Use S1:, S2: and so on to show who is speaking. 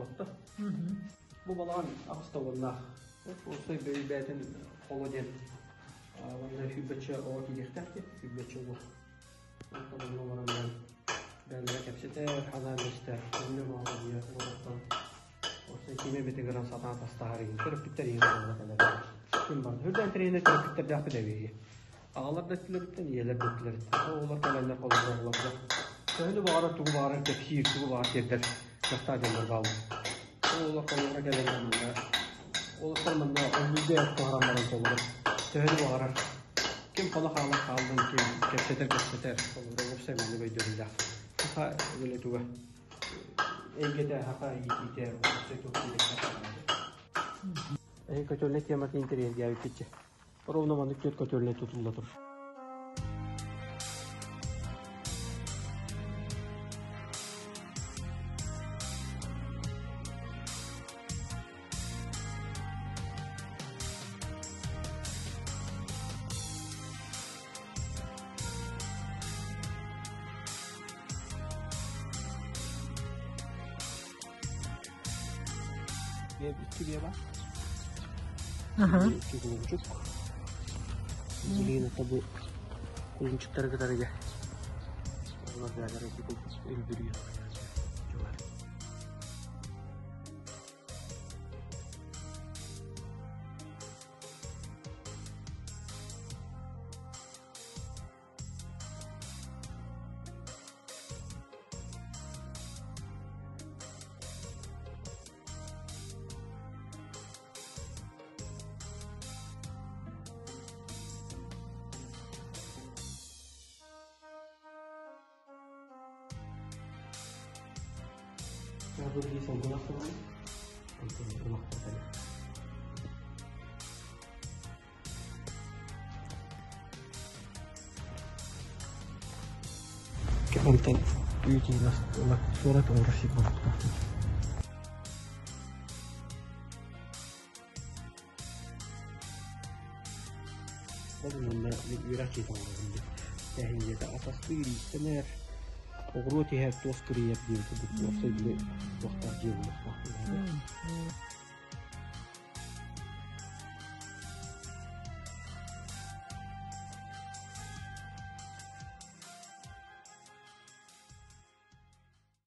S1: Олотто. Бу балаҕан аҕыста уоннаах. Уопсай бэйбээтин холо диэн уонна сүүрбэччэ оҕо киириэхтээх диэн, сүүрбэччэ оҕо. Онтон онно олорон баран бэйэлэрэ кэпсэтэр, ханаан истэр, онно оҕо дьиэ олороттон уопсай кими эбитигэр сатаан тастаһар иһин төрөппүттэр иһин олорон кэлэр. Ким бар. Үрдээн тренер төрөппүттэрдээхпит эбии. Аҕалар да өттүлэриттэн, ийэлэр да өттүлэриттэн. Оҕолор кэлэннэр холобура оҕолорго төһөнү баҕарар, тугу баҕарар кэпсиир, тугу баҕар тиэрдэр кыахтаах дьоннор бааллар. Оҕолор холобура кэлэннэр манна уолаттар манна өлүүгэ туһаран баран толору төһөнү баҕарар ким хоно хаалар хааллын, ким кэпсэтэр кэпсэтэр, холобура уопсай маннык өйдөбүллээх. Саха үлэ туга эйгэтэ, саха иитиитэ уопсай туох диэбэттэр. Эһи көтөллө тематын интэриэһиргээбиккитчэ. Ровно маннык түөрт көтөллө тутулла тур. Икки биэ бар. Икки кулунчук. Билигин это бу кулунчуктары кытары дьэ. Олор бээлэр ити үлбүрүйэ. Онтон үүтүн суорат оҥорор сир буолуохтаах. Ол манна үөрэх дьиэтэ оҥоробун диэн. Тэһин дьиэтэ атастыыр, иистэнэр, оҕуруо тиһэр, туос кырыйар диэн курдук уопсай били туохтаах дьиэ буолуохтаах.